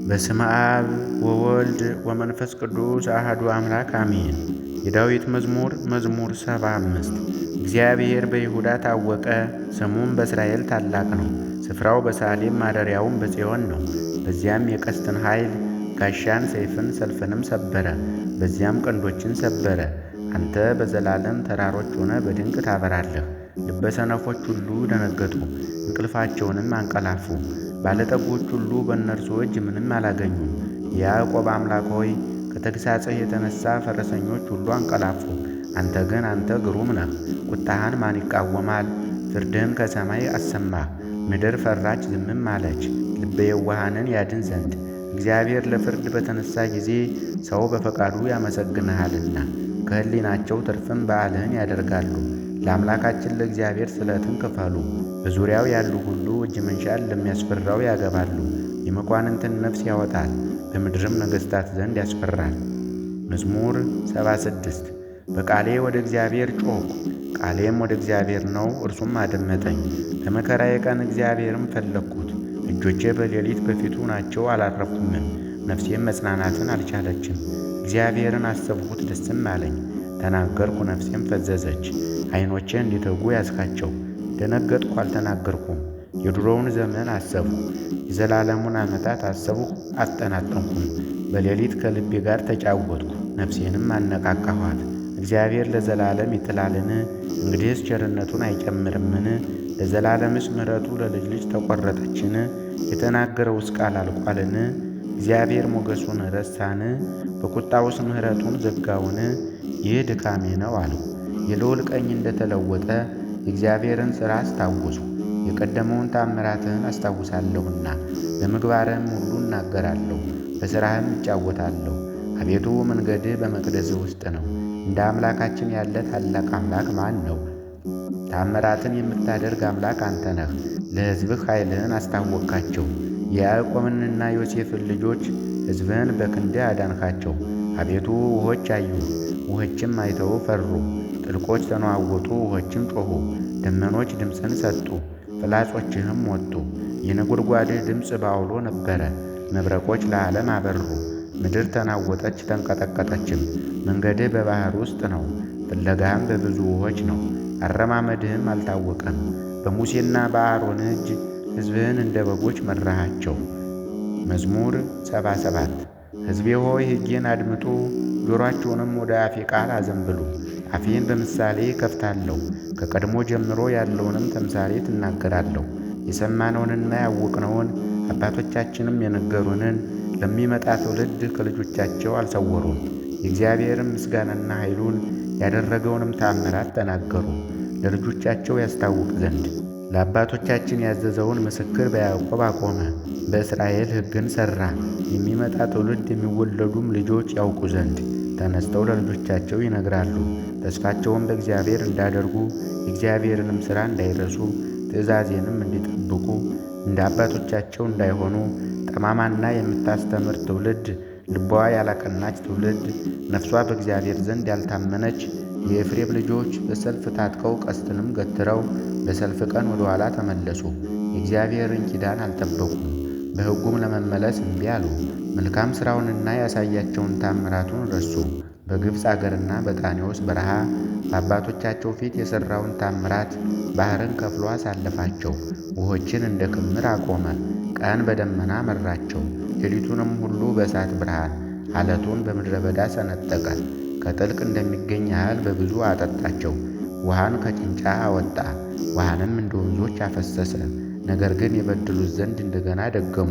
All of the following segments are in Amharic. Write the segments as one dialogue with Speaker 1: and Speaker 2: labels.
Speaker 1: በስመ አብ ወወልድ ወመንፈስ ቅዱስ አሐዱ አምላክ አሜን። የዳዊት መዝሙር መዝሙር 75። እግዚአብሔር በይሁዳ ታወቀ፣ ስሙም በእስራኤል ታላቅ ነው። ስፍራው በሳሌም ማደሪያውም በጽዮን ነው። በዚያም የቀስትን ኃይል ጋሻን፣ ሰይፍን፣ ሰልፍንም ሰበረ። በዚያም ቀንዶችን ሰበረ። አንተ በዘላለም ተራሮች ሆነ በድንቅ ታበራለህ። ልበሰነፎች ሁሉ ደነገጡ፣ እንቅልፋቸውንም አንቀላፉ። ባለጠጎች ሁሉ በእነርሱ እጅ ምንም አላገኙም። የያዕቆብ አምላክ ሆይ፣ ከተግሣጽህ የተነሣ ፈረሰኞች ሁሉ አንቀላፉ። አንተ ግን አንተ ግሩም ነህ። ቁጣህን ማን ይቃወማል? ፍርድህን ከሰማይ አሰማህ። ምድር ፈራች ዝምም አለች፣ ልበ የዋሃንን ያድን ዘንድ። እግዚአብሔር ለፍርድ በተነሣ ጊዜ ሰው በፈቃዱ ያመሰግንሃልና። ከሕሊናቸው ትርፍም በዓልህን ያደርጋሉ። ለአምላካችን ለእግዚአብሔር ስለትን ክፈሉ። በዙሪያው ያሉ ሁሉ እጅ መንሻን ለሚያስፈራው ያገባሉ። የመኳንንትን ነፍስ ያወጣል፣ በምድርም ነገሥታት ዘንድ ያስፈራል። መዝሙር 76። በቃሌ ወደ እግዚአብሔር ጮኽሁ፣ ቃሌም ወደ እግዚአብሔር ነው፣ እርሱም አደመጠኝ። በመከራዬ ቀን እግዚአብሔርም ፈለግሁት። እጆቼ በሌሊት በፊቱ ናቸው፣ አላረፍሁምም። ነፍሴም መጽናናትን አልቻለችም። እግዚአብሔርን አሰብሁት፣ ደስም አለኝ። ተናገርኩ፣ ነፍሴም ፈዘዘች። ዓይኖቼ እንዲተጉ ያዝካቸው። ደነገጥኩ፣ አልተናገርኩም። የድሮውን ዘመን አሰብሁ፣ የዘላለሙን ዓመታት አሰብሁ፣ አጠናጠንኩም። በሌሊት ከልቤ ጋር ተጫወትኩ፣ ነፍሴንም አነቃቃኋት። እግዚአብሔር ለዘላለም ይጥላልን? እንግዲህስ ቸርነቱን አይጨምርምን? ለዘላለምስ ምሕረቱ ለልጅ ልጅ ተቈረጠችን? የተናገረውስ ቃል አልቋልን? እግዚአብሔር ሞገሱን ረሳን? በቁጣውስ ምሕረቱን ዘጋውን? ይህ ድካሜ ነው አልሁ። የልዑል ቀኝ እንደተለወጠ የእግዚአብሔርን ሥራ አስታወስሁ። የቀደመውን ታምራትህን አስታውሳለሁና በምግባርህም ሁሉ እናገራለሁ፣ በሥራህም እጫወታለሁ። አቤቱ፣ መንገድህ በመቅደስህ ውስጥ ነው። እንደ አምላካችን ያለ ታላቅ አምላክ ማን ነው? ታምራትን የምታደርግ አምላክ አንተ ነህ። ለሕዝብህ ኃይልህን አስታወቅካቸው። የያዕቆብንና ዮሴፍን ልጆች ሕዝብህን በክንድህ አዳንካቸው። አቤቱ፣ ውኆች አዩ፣ ውኆችም አይተው ፈሩ። ጥልቆች ተነዋወጡ፣ ውኆችም ጮኹ። ደመኖች ድምፅን ሰጡ፣ ፍላጾችህም ወጡ። የነጎድጓድህ ድምፅ በአውሎ ነበረ። መብረቆች ለዓለም አበሩ። ምድር ተናወጠች ተንቀጠቀጠችም። መንገድህ በባሕር ውስጥ ነው፣ ፍለጋህም በብዙ ውኆች ነው። አረማመድህም አልታወቀም። በሙሴና በአሮን እጅ ሕዝብህን እንደ በጎች መራሃቸው። መዝሙር 77። ሕዝቤ ሆይ፣ ሕጌን አድምጡ፣ ጆሮአችሁንም ወደ አፌ ቃል አዘንብሉ። አፌን በምሳሌ እከፍታለሁ፣ ከቀድሞ ጀምሮ ያለውንም ተምሳሌት እናገራለሁ። የሰማነውንና ያወቅነውን አባቶቻችንም የነገሩንን ለሚመጣ ትውልድ ከልጆቻቸው አልሰወሩም። የእግዚአብሔርን ምስጋናና ኃይሉን ያደረገውንም ተአምራት ተናገሩ፣ ለልጆቻቸው ያስታውቅ ዘንድ። ለአባቶቻችን ያዘዘውን ምስክር በያዕቆብ አቆመ፣ በእስራኤል ሕግን ሠራ፣ የሚመጣ ትውልድ የሚወለዱም ልጆች ያውቁ ዘንድ። ተነስተው ለልጆቻቸው ይነግራሉ፣ ተስፋቸውን በእግዚአብሔር እንዳደርጉ፣ የእግዚአብሔርንም ሥራ እንዳይረሱ፣ ትእዛዜንም እንዲጠብቁ፣ እንደ አባቶቻቸው እንዳይሆኑ። ጠማማና የምታስተምር ትውልድ፣ ልቧ ያላቀናች ትውልድ፣ ነፍሷ በእግዚአብሔር ዘንድ ያልታመነች። የኤፍሬም ልጆች በሰልፍ ታጥቀው ቀስትንም ገትረው በሰልፍ ቀን ወደ ኋላ ተመለሱ። የእግዚአብሔርን ኪዳን አልጠበቁም፣ በሕጉም ለመመለስ እምቢ አሉ። መልካም ሥራውንና ያሳያቸውን ታምራቱን ረሱ። በግብፅ አገርና በጣኔዎስ በረሃ በአባቶቻቸው ፊት የሠራውን ታምራት። ባሕርን ከፍሎ አሳለፋቸው፣ ውኆችን እንደ ክምር አቆመ። ቀን በደመና መራቸው፣ ሌሊቱንም ሁሉ በእሳት ብርሃን። ዓለቱን በምድረ በዳ ሰነጠቀ፣ ከጥልቅ እንደሚገኝ ያህል በብዙ አጠጣቸው። ውሃን ከጭንጫ አወጣ፣ ውሃንም እንደ ወንዞች አፈሰሰ። ነገር ግን የበድሉት ዘንድ እንደገና ደገሙ፣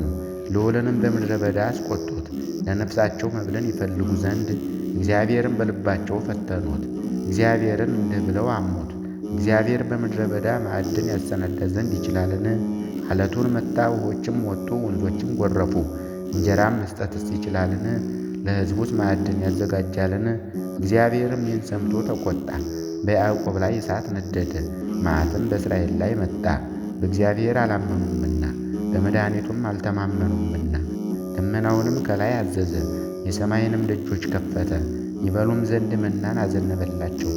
Speaker 1: ልዑልንም በምድረ በዳ አስቆጡት። ለነፍሳቸው መብልን ይፈልጉ ዘንድ እግዚአብሔርን በልባቸው ፈተኑት። እግዚአብሔርን እንዲህ ብለው አሙት፣ እግዚአብሔር በምድረ በዳ ማዕድን ያሰናዳ ዘንድ ይችላልን? ዓለቱን መታ፣ ውኆችም ወጡ፣ ወንዞችም ጎረፉ። እንጀራም መስጠትስ ይችላልን? ለሕዝቡስ ማዕድን ያዘጋጃልን? እግዚአብሔርም ይህን ሰምቶ ተቆጣ። በያዕቆብ ላይ እሳት ነደደ፣ መዓትም በእስራኤል ላይ መጣ። በእግዚአብሔር አላመኑምና በመድኃኒቱም አልተማመኑምና። ደመናውንም ከላይ አዘዘ፣ የሰማይንም ደጆች ከፈተ። ይበሉም ዘንድ መናን አዘነበላቸው፣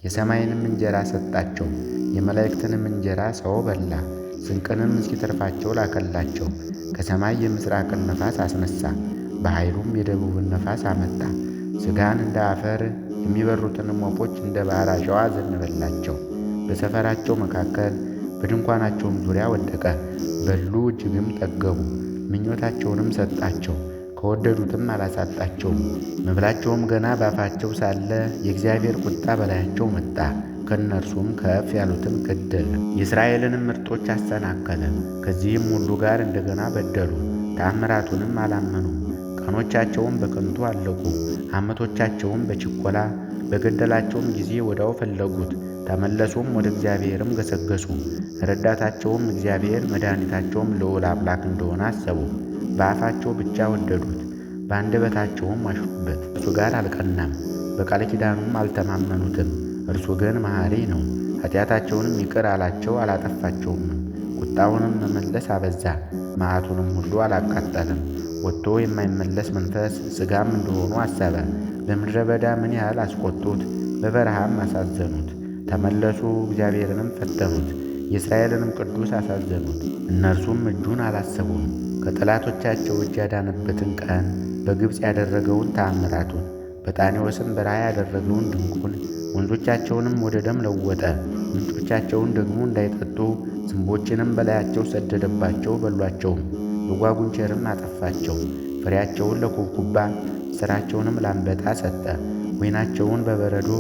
Speaker 1: የሰማይንም እንጀራ ሰጣቸው። የመላእክትንም እንጀራ ሰው በላ፣ ስንቅንም እስኪተርፋቸው ላከላቸው። ከሰማይ የምሥራቅን ነፋስ አስነሣ፣ በኃይሉም የደቡብን ነፋስ አመጣ። ሥጋን እንደ አፈር የሚበሩትንም ወፎች እንደ ባሕር አሸዋ አዘነበላቸው። በሰፈራቸው መካከል በድንኳናቸውም ዙሪያ ወደቀ። በሉ እጅግም ጠገቡ። ምኞታቸውንም ሰጣቸው፣ ከወደዱትም አላሳጣቸውም። መብላቸውም ገና ባፋቸው ሳለ የእግዚአብሔር ቁጣ በላያቸው መጣ፣ ከእነርሱም ከፍ ያሉትን ገደለ። የእስራኤልንም ምርጦች አሰናከለ። ከዚህም ሁሉ ጋር እንደገና በደሉ፣ ተአምራቱንም አላመኑም። ቀኖቻቸውም በከንቱ አለቁ፣ ዓመቶቻቸውም በችኮላ። በገደላቸውም ጊዜ ወዲያው ፈለጉት፣ ተመለሱም፣ ወደ እግዚአብሔርም ገሰገሱ። ረዳታቸውም እግዚአብሔር መድኃኒታቸውም ልዑል አምላክ እንደሆነ አሰቡ። በአፋቸው ብቻ ወደዱት፣ በአንደበታቸውም አሹበት። እርሱ ጋር አልቀናም፣ በቃል ኪዳኑም አልተማመኑትም። እርሱ ግን መሐሪ ነው፣ ኃጢአታቸውንም ይቅር አላቸው፣ አላጠፋቸውም። ቁጣውንም መመለስ አበዛ፣ መዓቱንም ሁሉ አላቃጠለም። ወጥቶ የማይመለስ መንፈስ ሥጋም እንደሆኑ አሰበ። በምድረ በዳ ምን ያህል አስቆጡት፣ በበረሃም አሳዘኑት። ተመለሱ፣ እግዚአብሔርንም ፈተኑት፣ የእስራኤልንም ቅዱስ አሳዘኑት። እነርሱም እጁን አላሰቡም። ከጠላቶቻቸው እጅ ያዳነበትን ቀን፣ በግብፅ ያደረገውን ተአምራቱን፣ በጣኔዎስም በረሃ ያደረገውን ድንቁን፣ ወንዞቻቸውንም ወደ ደም ለወጠ። ምንጮቻቸውን ደግሞ እንዳይጠጡ ዝንቦችንም በላያቸው ሰደደባቸው፣ በሏቸውም። በጓጉንቸርም አጠፋቸው። ፍሬያቸውን ለኩብኩባ ሥራቸውንም ላንበጣ ሰጠ። ወይናቸውን በበረዶ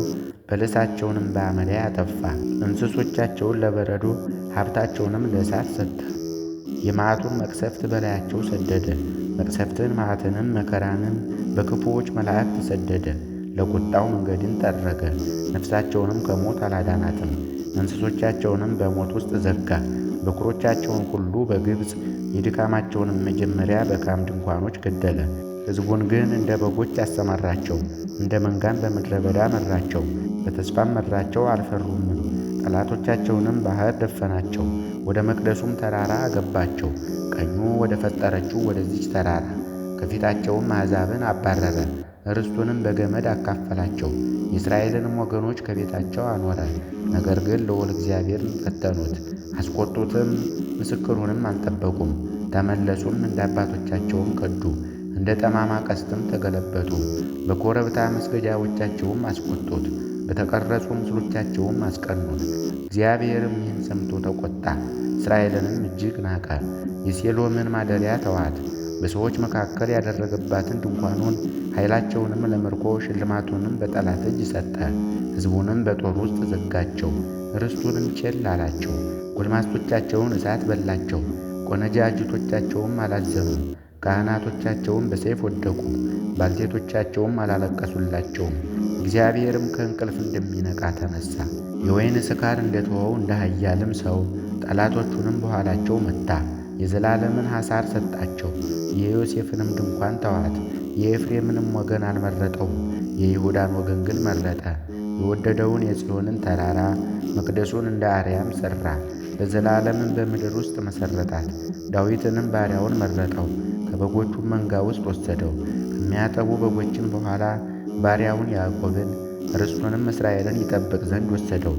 Speaker 1: በለሳቸውንም በአመዳይ አጠፋ። እንስሶቻቸውን ለበረዶ ሀብታቸውንም ለእሳት ሰጠ። የመዓቱን መቅሰፍት በላያቸው ሰደደ። መቅሰፍትን፣ መዓትንም፣ መከራንም በክፉዎች መላእክት ሰደደ። ለቁጣው መንገድን ጠረገ። ነፍሳቸውንም ከሞት አላዳናትም። እንስሶቻቸውንም በሞት ውስጥ ዘጋ። በኵሮቻቸውን ሁሉ በግብፅ የድካማቸውንም መጀመሪያ በካም ድንኳኖች ገደለ። ሕዝቡን ግን እንደ በጎች አሰማራቸው፣ እንደ መንጋም በምድረ በዳ መራቸው። በተስፋም መራቸው፣ አልፈሩምም። ጠላቶቻቸውንም ባሕር ደፈናቸው፣ ወደ መቅደሱም ተራራ አገባቸው። ቀኙ ወደ ፈጠረችው ወደዚች ተራራ። ከፊታቸውም አሕዛብን አባረረ፣ ርስቱንም በገመድ አካፈላቸው። የእስራኤልንም ወገኖች ከቤታቸው አኖረ። ነገር ግን ልዑል እግዚአብሔርን ፈተኑት፣ አስቆጡትም፣ ምስክሩንም አልጠበቁም። ተመለሱም፣ እንደ አባቶቻቸውም ከዱ፣ እንደ ጠማማ ቀስትም ተገለበጡ። በኮረብታ መስገጃዎቻቸውም አስቆጡት፣ በተቀረጹ ምስሎቻቸውም አስቀኑት። እግዚአብሔርም ይህን ሰምቶ ተቆጣ፣ እስራኤልንም እጅግ ናቀ። የሴሎምን ማደሪያ ተዋት፣ በሰዎች መካከል ያደረገባትን ድንኳኑን፣ ኃይላቸውንም ለምርኮ ሽልማቱንም በጠላት እጅ ሰጠ። ሕዝቡንም በጦር ውስጥ ዘጋቸው፣ ርስቱንም ቸል አላቸው። ጎልማሶቻቸውን እሳት በላቸው፣ ቆነጃጅቶቻቸውም አላዘኑም። ካህናቶቻቸውም በሰይፍ ወደቁ፣ ባልቴቶቻቸውም አላለቀሱላቸውም። እግዚአብሔርም ከእንቅልፍ እንደሚነቃ ተነሣ፣ የወይን ስካር እንደተወው እንደ ኃያልም ሰው ጠላቶቹንም በኋላቸው መታ። የዘላለምን ሐሳር ሰጣቸው። የዮሴፍንም ድንኳን ተዋት፣ የኤፍሬምንም ወገን አልመረጠውም፣ የይሁዳን ወገን ግን መረጠ። የወደደውን የጽዮንን ተራራ መቅደሱን እንደ አርያም ሠራ፣ ለዘላለምም በምድር ውስጥ መሠረታት። ዳዊትንም ባሪያውን መረጠው፣ ከበጎቹም መንጋ ውስጥ ወሰደው። ከሚያጠቡ በጎችም በኋላ ባሪያውን ያዕቆብን ርስቱንም እስራኤልን ይጠብቅ ዘንድ ወሰደው።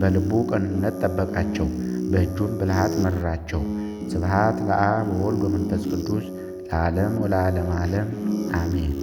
Speaker 1: በልቡ ቅንነት ጠበቃቸው፣ በእጁም ብልሃት መራቸው። ስብሐት ለአብ ወወልድ ወመንፈስ ቅዱስ ለዓለም ወለዓለመ ዓለም አሜን።